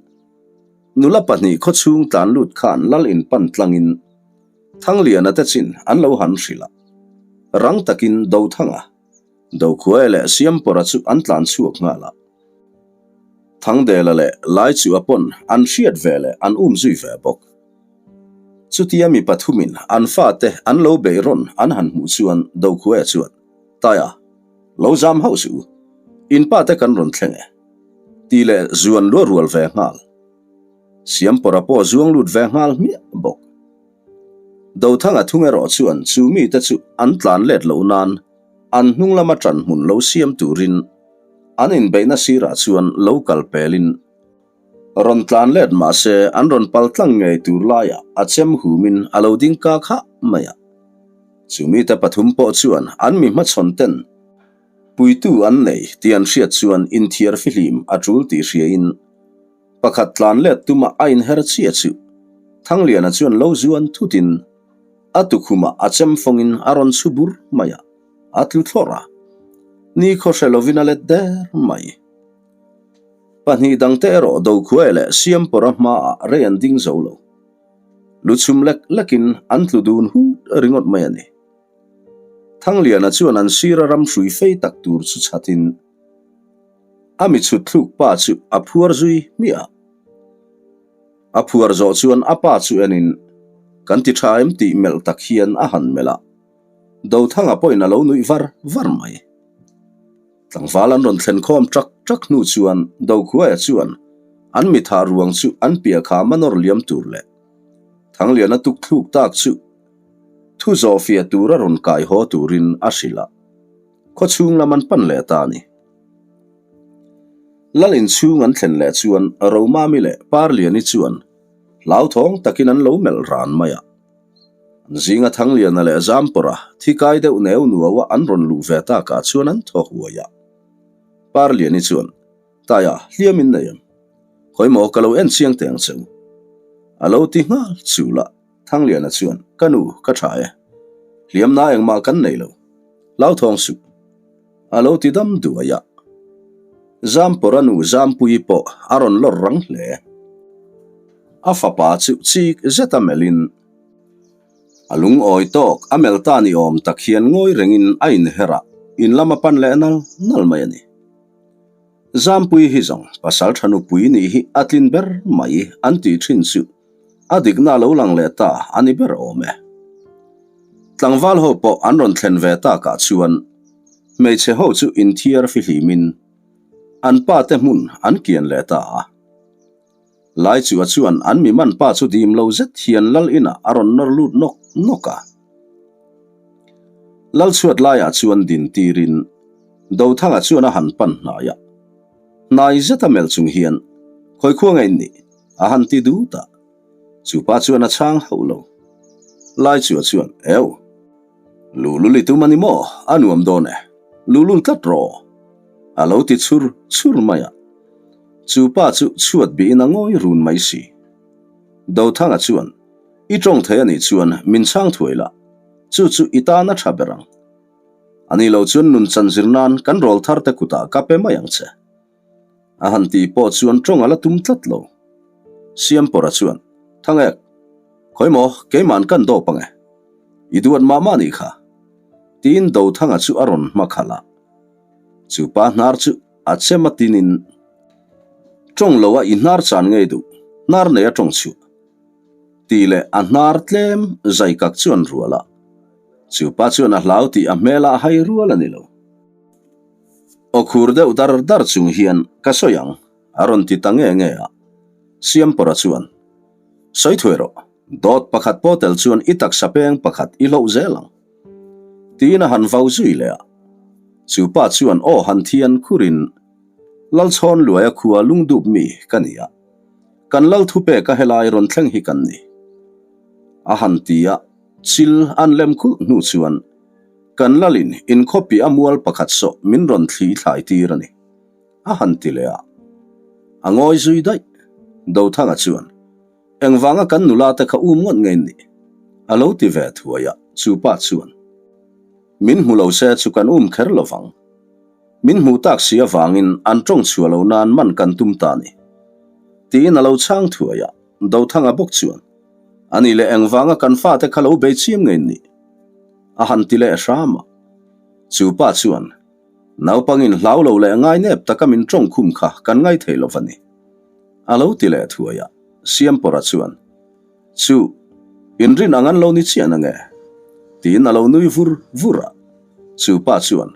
nula pahnih khaw chhung tlan lut khan lal in pan tlangin Thangliana te chin an lo han hrilh a. Rang takin Dothanga, Dokhuaia leh Siampawra chu an tlan chhuak nghal a. Thangdela leh Laichua pawn an hriat ve leh an um zui ve bawk. Chutia mi pathumin an fate an lo beih rawn an han hmuh chuan Dokhuaia chuan, Taia, lo zam hauh suh u. In pate kan rawn thleng e. Tih leh zuan luah rual ve nghal. Siampawra pawh zuang lut ve nghal hmiah bawk. Dothanga thung erawh chuan chu mite chu an tlan let loh nan an hnung lama ṭan hmun lo siam turin an inbeihna sirah chuan lo kal pelin rawn tlan let mah se an rawn pal tlang ngei tur laiah a chem humin a lo ding kak hah mai a. Chu mite pathum pawh chuan an mi hmachhawn ten puitu an nei tih an hriat chuan inthiar fihlim a tul tih hriain Pakhat tlan let tuma a inher chiah chu Thangliana chuan lo zuan thutin a tukhumah a chem fawngin a rawn chhu bur mai a, a tlu thlawrh a. Ni khaw hre lovin a let der mai. Pahnih dangte erawh Dokhuaia leh Siampawra hmaah rei an ding zo lo. Lu chhum lek lekin an tlu dun hut ringawt mai a ni. Thangliana chuan an sira ram hrui fei tak tur chu chhatin, A mi chhut thluk pa chu a phuar zui hmiah a. A phuar zawh chuan a pa chu enin, Kan ti tha em tih melh tak hian a han melh a. Dothanga pawhin a lo nuih var var mai. Tlangval an rawn thlen khawm ṭak ṭak hnu chuan Dokhuaia chuan an mi thah ruang chu an piah kham a nawr liam tur leh Thangliana tuk thluk tak chu thu zawhfiah tura rawn kai haw turin a hrilh a. Khaw chhung lam an pan leh ta a ni. Lal inchhung an thlen leh chuan Romami leh Parliani chuan hlauthawng takin an lo melh ran mai a. An zinga Thangliana leh Zampawra thi kai deuh neu nuaua an rawn luh ve takah chuan an thaw huai a. Parliani chuan, Taia, hliam in nei em? Khawimaw ka lo en chiang teh ang che u. A lo ti nghal chul a. Thangliana chuan, Ka nu, ka tha e. Hliamna engmah kan nei lo. Hlauthawng suh. A lo ti dam duai a. Zampawra nu Zampuii pawh a rawn lawr rang hle. A fapa chu chik zet a melhin, a lungawi tawk a melh ta ni awm tak hian ngawi rengin a inher a, in lam a pan leh nal nal mai a ni. Zampuii hi zawng pasal tha nupui nih hi a tlin ber mai an tih thin chu a dikna a lo lang leh ta a ni ber awm e. Tlangval ho pawh an rawn thlen ve takah chuan hmeichhe ho chu inthiar fihlimin an pa te hmun an kian leh ta a. Laichua chuan an mi man pa chu dim lo zet hian lal inah a rawn nawr lut nawk nawk a. Lal chhuat laiah chuan din tirin Dothanga chuan a han pan hnai a. Hnai zeta melh chung hian, Khawi khua nge in nih? a han ti dut a. Chu pa chuan a chhang hauh lo. Laichua chuan, Eu! Luhlul i tum a ni maw? A nuam dawn e. Luhlul tlat rawh! A lo ti chhur chhur mai a. Chu pa chu chhuat bihin a ngawi run mai si. Dothanga chuan, I tawng thei a nih chuan min chhang thuai la, chu chu i tan a tha ber ang. A ni lo chuan nun chan zir nan kan rawl thar te kutah ka pe mai ang che. A han tih pawh chuan tawng a la tum tlat lo. Siampawra chuan, Thangek, khawi maw keima'n kan dawp ang e. I duat mah mah nih kha. Tiin Dothanga chu a rawn hma khalh a. Chu pa hnar chu a chem a tinin, Tawng lo a i hnar chan ngei duh, hnar nei a tawng chhuah. Tih leh a hnar tlem zai kak chu an rual a. Chu pa chuan a hlau tih a hmelah a hai rual a ni lo. Aw khur deuh dar dar chung hian ka sawi ang a rawn ti ta nge nge a. Siampawra chuan, Sawi thuai rawh, dawt pakhat pawh tel chuan i taksa peng pakhat i hloh zel ang. Tiin a han vau zui leh a. Chu pa chuan aw han thian khurin, Lalchhawn Luaia khua lungdup mi ka ni a, kan lal thupeka helai rawn thleng hi kan ni. A han ti a, chil an lem khulh hnu chuan, Kan lalin inkhawpi a mual pakhat sawh min rawn thli thlai tir a ni, a han ti leh a. A ngawi zui daih. Dothanga chuan, Engvanga kan nula te kha um ngawt ngei ni? a lo ti ve thuai a, chu pa chuan, Min hmu lo se chu kan um kher lo vang. Min hmuh tak si avangin an tawng chhuah lo nan man kan tum ta ni, tiin a lo chhang thuai a. Dothanga bawk chuan, Ani leh engvanga kan fate kha lo bei chiam ngei ni? A han ti leh hram a. Chu pa chuan, Naupangin hlau lo leh ngai nep taka min tawng khum kha kan ngai thei lo va ni. A lo ti leh thuai a. Siampawra chuan, Chu, inrin ang an lo ni chiah nange? Tiin a lo nui vur vur a. Chu pa chuan,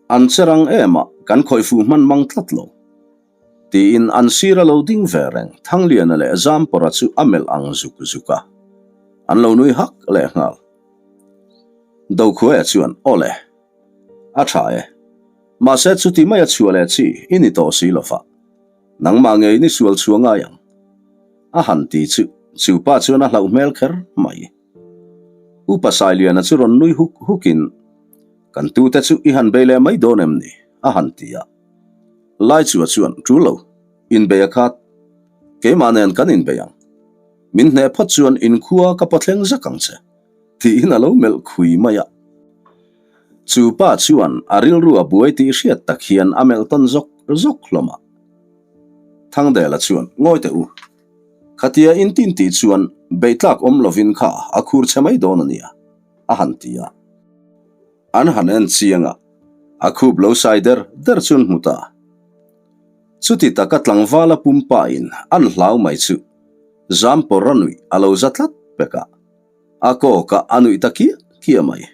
An che rang em a, kan khawih fuh hman mang tlat lo. Tiin an sir a lo ding ve reng, Thangliana leh Zampawra chu a melh ang zuk zuk a. An lo nui hak leh nghal. Dokhuaia chuan, Aw le, a tha e. Mahse chuti maia chhuah leh chi i ni tawh si lo va, nangmah ngei ni sual chhuah ngai ang. A han ti chu, chu pa chuan a hlauh hmel kher mai. Upa Sailiana chu rawn nui huk hukin, Kan tute chu i han bei leh mai dawn em ni? a han ti a. Laichua chuan, Ṭul lo, inbei a khat. Keimah nen kan inbei ang. Min hneh phawt chuan inkhua ka pawthleng zak ang che, tiin a lo melh khui mai a. Chu pa chuan a rilru a buai tih hriat tak hian a melh tawn zawk zawk hlawm a. Thangdela chuan, Ngawi teh u, khatia intin tih chuan beihtlak awm lovin kha a khur chhe mai dawn a nia, a han ti a. An han en chiang a, a khup lo sai der der chu an hmu ta. Chuti taka tlangvala pumpa in an hlau mai chu Zampawr a nuih a lo za tlat pek a, a kawk a a nuih ta kiah kiah mai.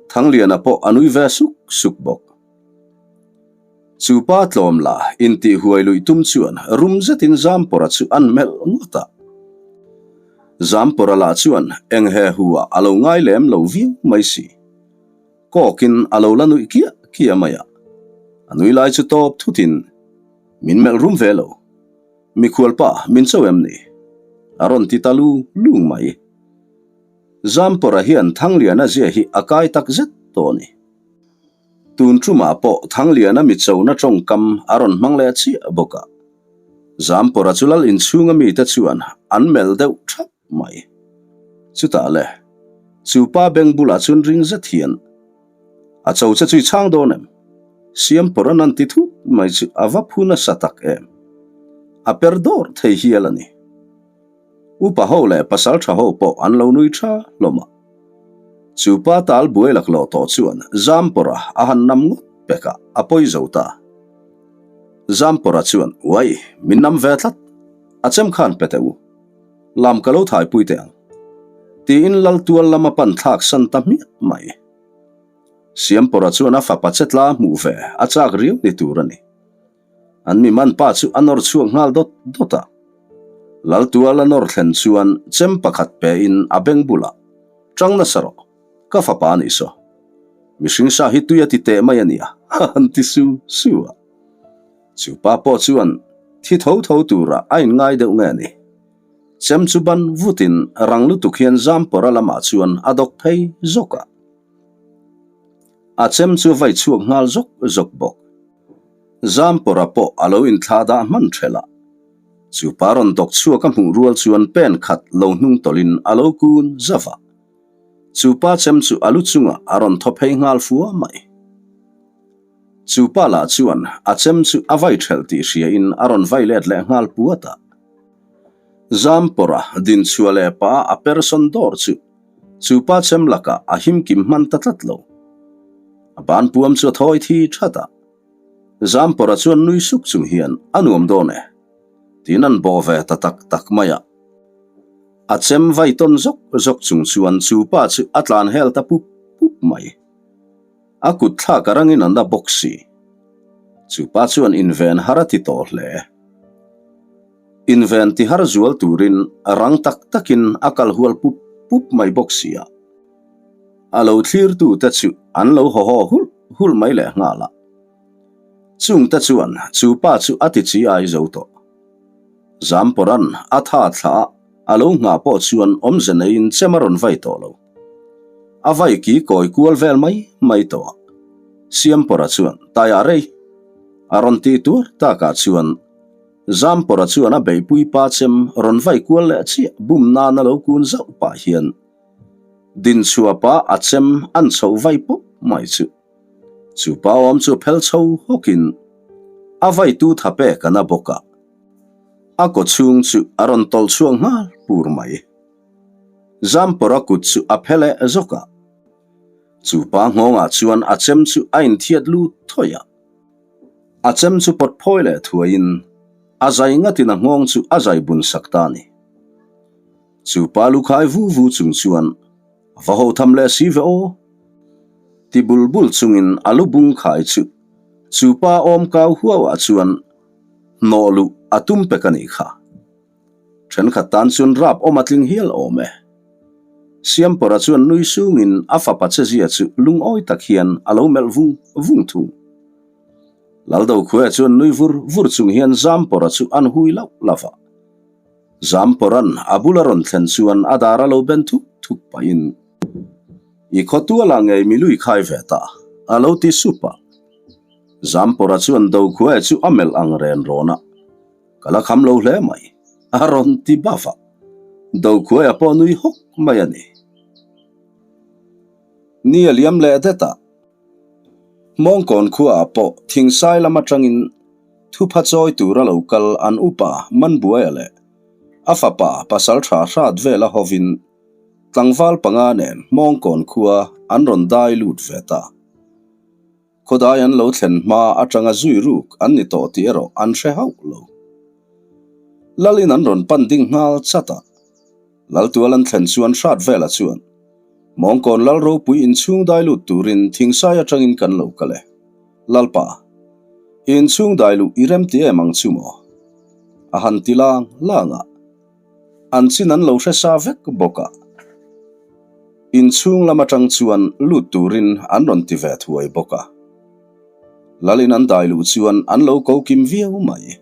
Thangliana pawh a nui ve suk suk bawk. Chu pa tlawm la intih huai luih tum chuan rum zetin Zampawra chu an melh ngawt a. Zampawra lah chuan eng he hu ah a lo ngai lem lo viau mai si. Kawkin a lo la nuih kiah kiah mai a. A nui lai chu tawp thutin min melh rum ve lo. Mikhualpa min cho em ni? A rawn ti ta lu lung mai. Zampawra hian Thangliana zia hi a kai tak zet tawh a ni. Tun tumah pawh Thangliana mi chona tawngkam a rawn hmang leh chiah bawk a. Zampawra chu lal inchhunga mite chuan an melh deuh thap mai. Chutah le, chu pa beng bulah chuan ring zet hian, A cho che chu i chhang dawn em? Siampawra'n an ti thut mai chu a va phu nasa tak em? A per dawr thei hial a ni. Upa ho leh pasal tha ho pawh an lo nui tha hlawm a. Chu pa tal buai laklawh tawh chuan Zampawra a han nam ngawt pek a, a pawi zo ta. Zampawra chuan, Uai, min nam ve tlat, a chem khan pe teh u. Lam ka lo thaipui teh ang. Tiin lal tual lam a pan thlak san ta hmiah mai. Siampawra chuan a fapa chetla hmuh ve a chak riau ni tur a ni. An mi man pa chu a nawr chhuak nghal dawt dawt a. Laltual a nawr thlen chuan chem pakhat pe in a beng bulah, Ṭang nasa rawh, ka fapa a nih saw. Mihring sa hi tui a ti teh mai a nia, a han ti su su a. Chu pa pawh chuan thi tho tho turah a inngai deuh nge ni. Chem chu ban vutin rang lutuk hian Zampawra lamah chuan a dawk phei zawk a. A chem chu vai chhuak nghal zawk zawk bawk. Zampawra pawh a lo inthlah dah hman ṭhelh a. Chu pa rawn dawk chhuak a hmuh rual chuan pen khat lo hnung tawlhin a lo kun zauh a. Chu pa chem chu a lu chungah a rawn thaw phei nghal fua mai. Chu pa lah chuan a chem chu a vai ṭhelh tih hriain a rawn vai let leh nghal puat a. Zampawra dinchhuah leh pah a person dawr chu chu pa chem lakah a him kim hman ta tlat lo. A ban puam chu a thawi thi that a. Zampawra chuan nui suk chung hian a nuam dawn e tiin an bawh ve ta tak tak mai a. A chem vai tawn zawk zawk chung chuan chu pa chu a tlan hel ta pup pup mai. A kut thlak a rangin a na bawk si. Chu pa chuan inven har a ti tawh hle. Inven ti har zual turin rang tak takin a kal hual pup pup mai bawk si a. A lo thlirtu te chu an lo haw haw hulh hulh mai leh nghal a. Chung te chuan chu pa chu a ti chi ai zo tawh. Zampawra'n a tha thlah a, a lo nghah pawh chuan awmze neiin chem a rawn vai tawh lo. A vai ki kawi kual vel mai mai tawh a. Siampawra chuan, Taiah rei! A rawn ti tuar takah chuan Zampawra chuan a beihpui pa chem rawn vai kual leh chiah bum nan a lo kun zauh pah hian dinchhuah a chem an chhoh vai pawp mai chu. Chu pa awm chu phel chho hawkin a vaitu tha pek a na bawk a, a kaw chhung chu a rawn tawlh chhuak nghal pur mai. Zampawra kut chu a phe leh zawk a, chu pa nghawngah chuan a chem chu a inthiat lut thawih a. A chem chu pawt phawi leh thuaiin a zai ngatin a nghawng chu a zai bun sak ta a ni. Chu pa lukhai vu vu chung chuan Va ho tham leh si ve aw. Ti bul bul chungin a lu bung khai chu chu pa awm kau huau ah chuan hnawh luh a tum pek a nih kha. Thenkhat tan chuan rap awm a tling hial awm e. Siampawra chuan nui sungin a fapa chezia chu lungawi tak hian a lo melh vung vung thung. Laldokhue chuan nui vur vur chung hian Zampawra chu an hui lauh lauh a. Zampawra'n a bul a rawn thlen chuan a dar a lo ben thuk thuk pahin, I khaw tualah ngei mi lui khai ve ta, a lo ti sup a. Zampawra chuan Dokhuae chu a melh ang ren rawn a, Ka la kham lo hle mai, a rawn ti baf a. Dokhuaia pawh nui hawk mai a ni. Ni a liam leh det a. Hmawngkawn khuaah pawh thingsai lam atangin thupha chawi tura lo kal an upa Manbuaia leh a fapa pasaltha hrat vela hovin tlangval panga nen Hmawngkawn khua an rawn dai lut ve ta. Khawdai an lo thlen hma atanga zui ruk an ni tawh tih erawh an hre hauh lo. Lalin an rawn pan ding nghal chat a. Laltual an thlen chuan hrat vela chuan Mawngkawn Lal ropui inchhung dai lut turin thingsai atangin kan lo kal e. Lalpa, i inchhung dai luh i rem ti em ang chu maw? A han ti lang lang a, an chin an lo hre sa vek bawk a. Inchhung lam atang chuan lut turin an rawn ti ve thuai bawk a. Lalin an dai luh chuan an lo ko kim viau mai.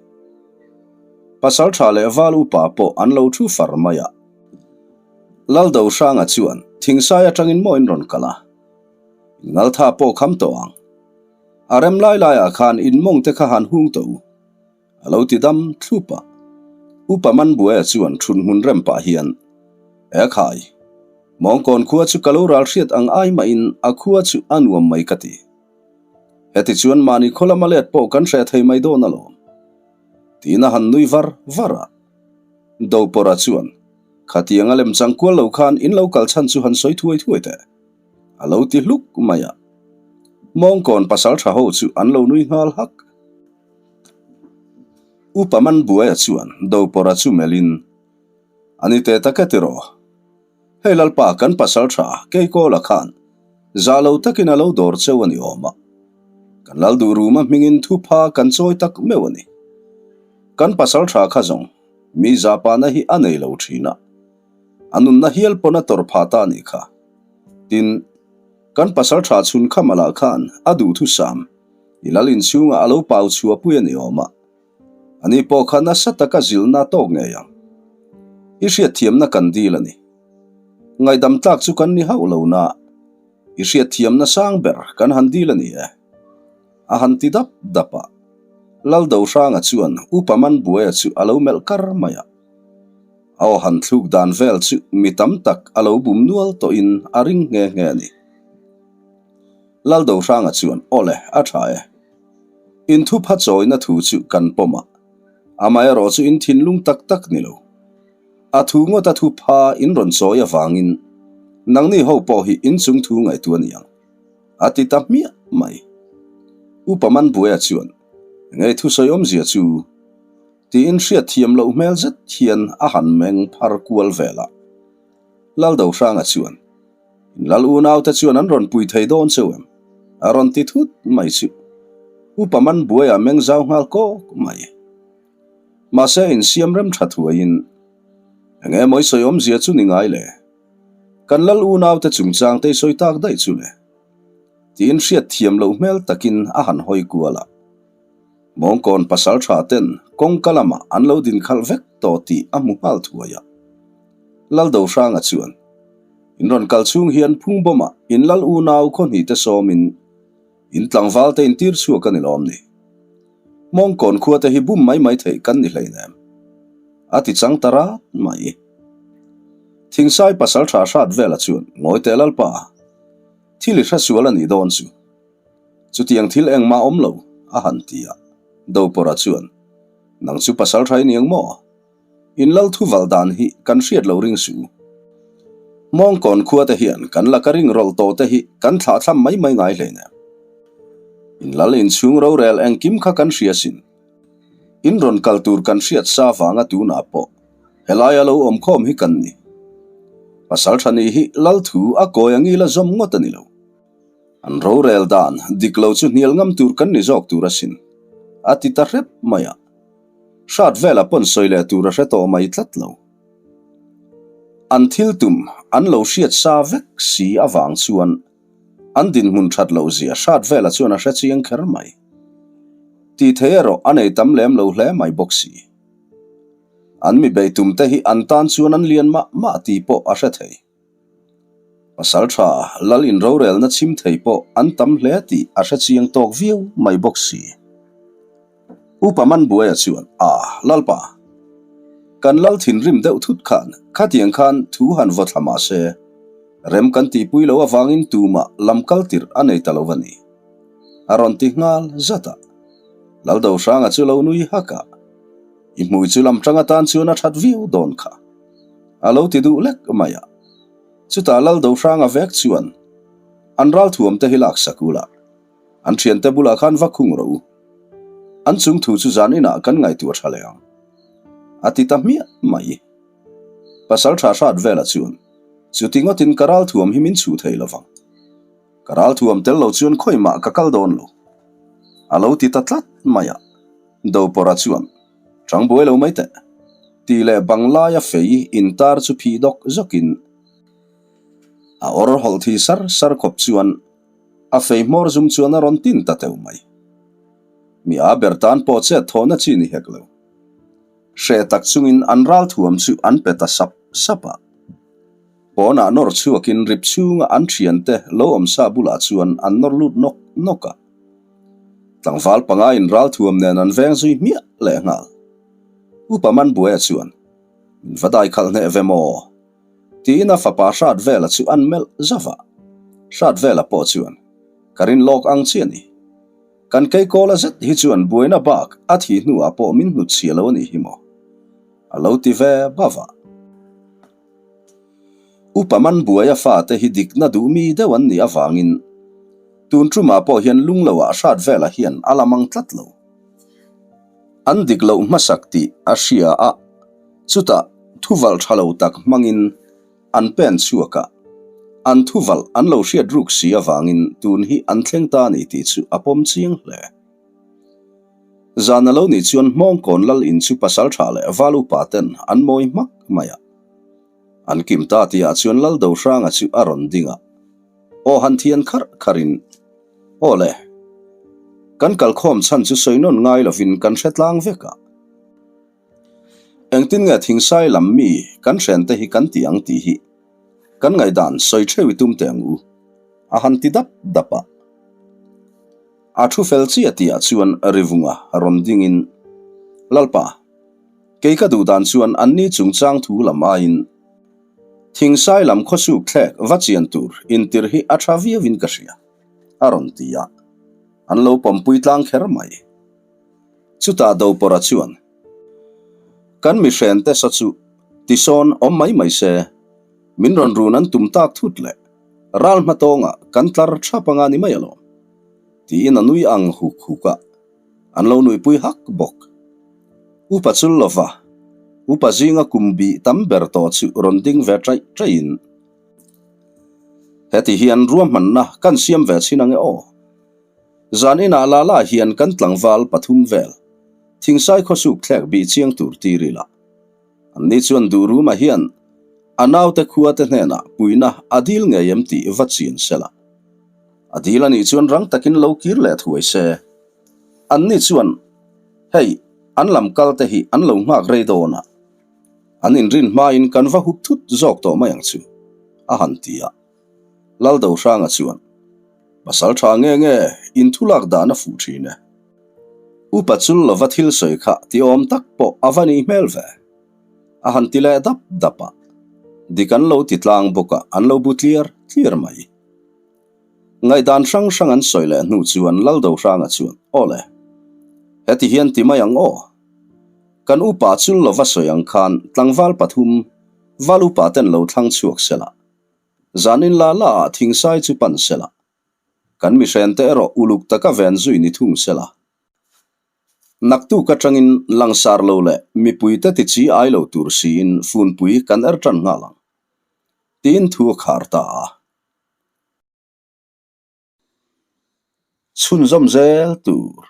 Pasaltha leh val upa pawh an lo thu far mai a. Laldo Hranga chuan thingsai atangin maw in rawn kal a, in ngaltha pawh kham tawh ang. A rem lai laiah khan in mawng te kha han hung tawh u, a lo ti dam thlup a. Upa Manbuaia chuan thun hmun rem pah hian, E khai, mawngkawn khua chu ka lo ral hriat ang ai mahin a khua chu a nuam mai ka ti. Heti chuan mahni khaw lama let pawh kan hreh thei mai dawn alawm, tiin a han nui var var a. Dopawrha chuan, Khatiang a lemchang kual lo khan in lo kal chhan chu han sawi thuai thuai teh, a lo ti hluk mai a. Mawngkawn pasal tha ho chu an lo nui nghal hak. Upa Manbuaia chuan Dopawrha chu melhin, A ni teh tak e tiraw? Hei Lalpa kan pasal tha Keikawla khan zah lo takin a lo dawr cheu a ni awm a. Kan lal duh ruma hmingin thupha kan chawi tak meuh a ni. Kan pasal tha kha zawng mi zahpahna hi a nei lo thin a, a nunna hial pawn a tawrh phah ta a nih kha. Tin, kan pasal tha chhun Khamala khan a duhthusam i lal inchhungah a lo pau chhuahpui a ni awm a. Ani pawh kha nasa taka zilhna tawk ngei ang. I hriatthiamna kan dil a ni. Ngaihdam tlak chu kan ni hauh lo na, i hriatthiamna sang ber kan han dil a ni e. A han ti dap dap a. Laldo Hranga chuan Upa Manbuaia chu a lo melh kar mai a. A aw han thluk dan vel chu mi tam tak a lo bum nual tawhin a ring nghe nghe a ni. Laldo Hranga chuan, Awle, a tha e. In thupha chawina thu chu kan pawm a, amaherawh chu in thinlung tak tak ni lo. A thu ngawta thupha in rawn chawi avangin nangni ho pawh hi in chung thu ngaihtuah a ni ang, a ti ta hmiah mai. Upa Manbuaia chuan, Ngei thusawi awmzia chu tiin hriatthiam loh hmel zet hian a han meng phar kual vel a. Laldohranga chuan, In lal unaute chuan an rawn pui thei dawn cheu em? A rawn ti thut mai chu. Upa man buaiah meng zau nghal kawk mai. Mahse insiam rem tha thuaiin, Eng emaw i sawi awmzia chu ni ngai le? Kan lal unaute chungchang te i sawi tak daih chu le? Tiin hriat thiam loh hmel takin a han hawi kual a. Mawngkawn pasal tha ten kawngka lamah an lo din khalh vek tawh tih a hmu nghal thuai a. Laldohranga chuan, In rawn kal chhung hian phungbawmah in lal unau khaw hnih te sawmin in tlangval te in tir chhuak a ni lawm ni? Mawngkawn khua te hi bum mai mai theih kan ni hleinem. A ti chang ta rat mai. Thingsai pasal tha hrat vela chuan, Ngawi teh Lalpa, thil i hre sual a nih dawn chu. Chutiang thil engmah awm lo, a han ti a. Dopawrha chuan, Nang chu pasal tha i ni ang maw? In lal thuval dan hi kan hriat lo ring suh u. Mawngkawn khua te hian kan laka ring rawlh tawh te hi kan thlah thlam mai mai ngai hle nen. In lal inchhung rorel engkim kha kan hria sin. In rawn kal tur kan hriat sa vanga tunah pawh helaia lo awm khawm hi kan ni. Pasal tha nih hi lal thu a kawi a ngila zawm ngawt a ni lo. An rorel dan dik lo chu hnial ngam tur kan ni zawk tur asin, a ti ta hrep mai a. Hrat vela pawn sawi leh tur a hre tawh mai tlat lo. An thil tum an lo hriat sa vek si avang chuan an dinhmun that loh zia hrat vela chuan a hre chiang kher mai. Tih thei erawh a nei tam lem lo hle mai bawk si. An mi bei tum te hi an tan chuan an lian mah mah tih pawh a hre thei. Pasal tha lal in rorelna chhim thei pawh an tam hle tih a hre chiang tawk viau mai bawk si. Upa Manbuaia chuan, A, Lalpa, kan lal thinrim deuh thut khan khatiang khan thu han vaw thla mah se, rem kan tihpui loh avangin tumah lam kal tirh a nei ta lo a ni, a rawn ti nghal zat a. Laldohranga chu lo nui hak a, I hmui chu lam tang atan chuan a that viau dawn kha. A lo ti duh lek mai a. Chutah Laldohranga vek chuan an ralthuam te hi lak sak ula, an thiante bulah khan va khung rawh u. An chung thu chu zan inah kan ngaihtuah tha leh ang. A ti ta hmiah mai. Pasal tha hrat vela chuan, Chuti ngawtin ka ralthuam hi min chhuh thei lovang. Ka ralthuam tel lo chuan khawimah ka kal dawn lo. A lo ti ta tlat mai a. Dopawrha chuan, Chang buai lo mai teh. Tih leh bang laia fei intar chu phih dawk zawkin a awr hawlh thi sar sar khawp chuan a fei hmawr zum chuan a rawn tin ta teuh mai. Mi a ber tan pawh chet thawhna chi ni hek lo. Hreh tak chungin an ralthuam chu an pe ta sap sap a. Pawnah nawr chhuakin rip chhunga an thiante lo awm sa bulah chuan an nawr lut nawk nawk a. Tlangval panga in ralthuam nen an veng zui hmiah leh nghal. Upa Manbuaia chuan, Min va dai khalh hneh ve maw? tiin a fapa Hratvela chu an melh zauh a. Hratvela pawh chuan, Ka rin lawk ang chi a ni. Kan keikawla zet hi chuan buaina bak a thih hnuah pawh min hnutchhiah lo a nih hi maw? A lo ti ve bauh a. Upa Manbuaia fate hi dikna duh mi deuh an nih avangin tun tumah pawh hian lungloah hrat velah hian a la mang tlat lo. An dik loh hmasak tih a hria a, chutah thuvalh tha lo tak hmangin an pen chhuak a, an thuvalh an lo hriat ruk si avangin tun hi an thleng ta a ni tih chu a pawm chiang hle. Zan a lo nih chuan Hmawngkawn lal in chu pasal tha leh val upa ten an mawi hmak mai a. An kim ta tihah chuan Lal Dohranga chu a rawn ding a, aw han thian kharh kharhin, Aw le, kan kalkhawm chhan chu sawi nawn ngai lovin kan hre tlang vek a. Engtin nge thingsai lam mi kan hren te hi kan ti ang tih hi kan ngaihdan sawi theuh i tum teh ang u, a han ti dap dap a. A thu fel chiah tihah chuan Rivunga rawn dingin, Lalpa, Kei ka duh dan chuan anni chungchang thu lam aiin Thingsai lam khawsuk thlek va chian tur intir hi a tha viauin ka hria, a rawn ti a. An lo pawmpui tlang kher mai. Chutah Dopawrha chuan, Kan mihrente sa chu tisawn awm mai mai se, min rawn run an tum tak thut leh ral hmatawngah kan tlar thap anga ni mai alawm, tiin a nui ang huk huk a, an lo nuihpui hak bawk. Upa chul lova, upa zinga kum bih tam ber tawh chu rawn ding ve ṭaih ṭaihin, Heti hian ruahmanna kan siam ve chhin ange aw. Zan inah la la hian kan tlangval pathum vel thingsai khawsuk thlek bih chiang tur tir ila. Anni chuan Duhruma hian a naute khuate hnenah puihna a dil ngei em tih va chian sela. A dil anih chuan rang takin lo kir leh thuai se. Anni chuan hei an lam kal te hi an lo nghak rei dawn a, an inrin hmain kan va hup thut zawk tawh mai ang chu, a han ti a. Laldohranga chuan, Pasal tha nge nge in thu lak dan a fuh thin e. Upa chul lova thil sawi kha ti awm tak pawh a va nih hmel ve. A han ti leh dap dap a, dik an lo ti tlang bawk a, an lo bu tliar tliar mai. Ngaihdan hrang hrang an sawi leh hnu chuan Laldohranga chuan, Aw le, heti hian ti mai ang aw. Kan upa chul lova sawi ang khan tlangval pathum val upa ten lo thlang chhuak sela. Zanin la la ah thingsai chu pan sela, kan mihrente erawh uluk taka ven zui ni thung sela. Naktuk atangin langsar lo leh mipuite ti chi ai lo tur siin funpui kan er tan nghal ang, tiin thu a khar ta a. Chhunzawm zel tur.